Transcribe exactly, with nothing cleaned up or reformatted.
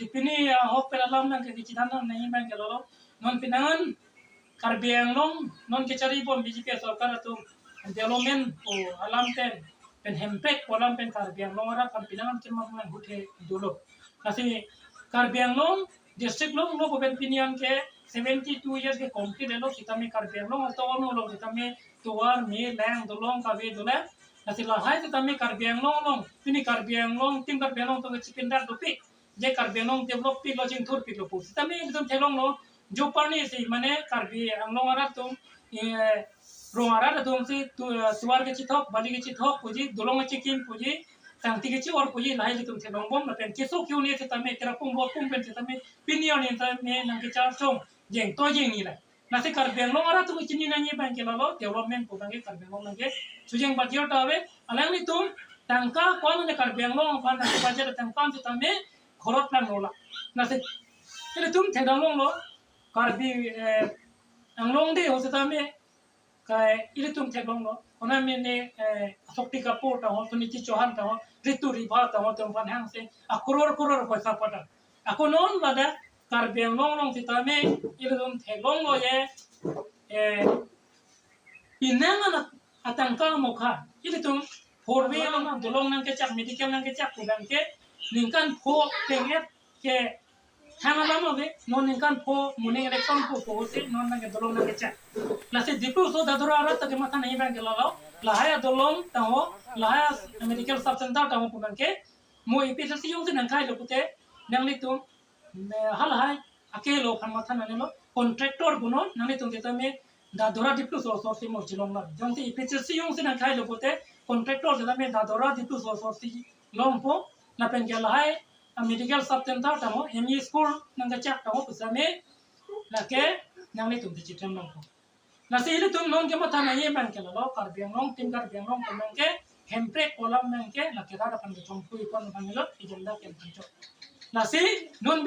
Pini ahok pen alam nangkechethan nangji abang ke lalo. Non pinangan Karbi Anglong non kecharibom B J P sorkar atum development pu alam pen, pen hemprek pu alam pen Karbi Anglong arat aphan pinangan kemat nang huthe dolo. Lasi Karbi Anglong district along lo pu pen pini an ke seventy two years ke complete lo sitame Karbi Anglong atum along sitame tovar, me, lang, dolong kave dolang. Lasi lahai sitame Karbi Anglong along, pini Karbi Anglong, Team Karbi Anglong atum kechipindak dopik. Je Karbi Anglong develop piklo, chingthur piklo pu. Sitame ilitum theklonglo, jo parni si, mane Karbi Anglong arat atum, eh, rong arat atum si tu, eh, tovar kechethok, bali kechethok puji, dolong kechekim puji, tangti keche-or puji, lahai ilitum theklongbom, lapen keso ke-un-e sitame, kerapum borpum pen sitame, pini arni sitame nangkecharchong, jeng to jeng ni la. Lasi Karbi Anglong arat atum chini nangji abang ke lalo, development pu abang ke Karbi Anglong abang ke chojeng bajar ta ave, alanglitum tangka ko-an ne Karbi Anglong aphan nangkebudget tangka sitame khorot lang lo la. Lasi ilitum thekdam longlo, Karbi, eh, Anglong Day ho sitame kai ilitum theklonglo. Konat mene, eh, Shakti Kapoor ta ho, Suniti Chauhan ta ho, Ritu Ribha ta ho, atum aphan hang se, a crore crore paisa pada. Ako non ladak Karbi Anglong along sitame ilitum theklonglo je, eh, pinangan atangka mokha ilitum four way along dolong nangkechak, medical nangkechak pu abang ke ningkan pho teng-et ke thang alam ave, non ningkan pho moning election pu pu se non nangke dolong nangkechak. Lasi Diphu so Dadora arat ta kematha nangji abang ke lalo, lahai adolong ta ho, lahai medical sub center ta ho pu abang ke mo A P H L C jongsi nangkhai lo pute, nanglitum, eh, halahai akelo aphan matha nangnelo, contractor pu non, nanglitum sitame Dadora Diphu so so si mo chilong la. Jongsi A P H L C jongsi nangkhai lo pute, contractor sitame Dadora Diphu so so si longpo, lapen ke lahai a medical sub center ta ho, M E school nangkechak ta ho pu sitame, lake nanglitum si chitrem longpo. Lasi ilitum non kematha nangji abang ke lalo, Karbi Anglong, Team Karbi Anglong pu abang ke hemprek pu alam abang ke, lake rat aphan kechongpui pon abang lo, agenda ke abang chok. Lasi non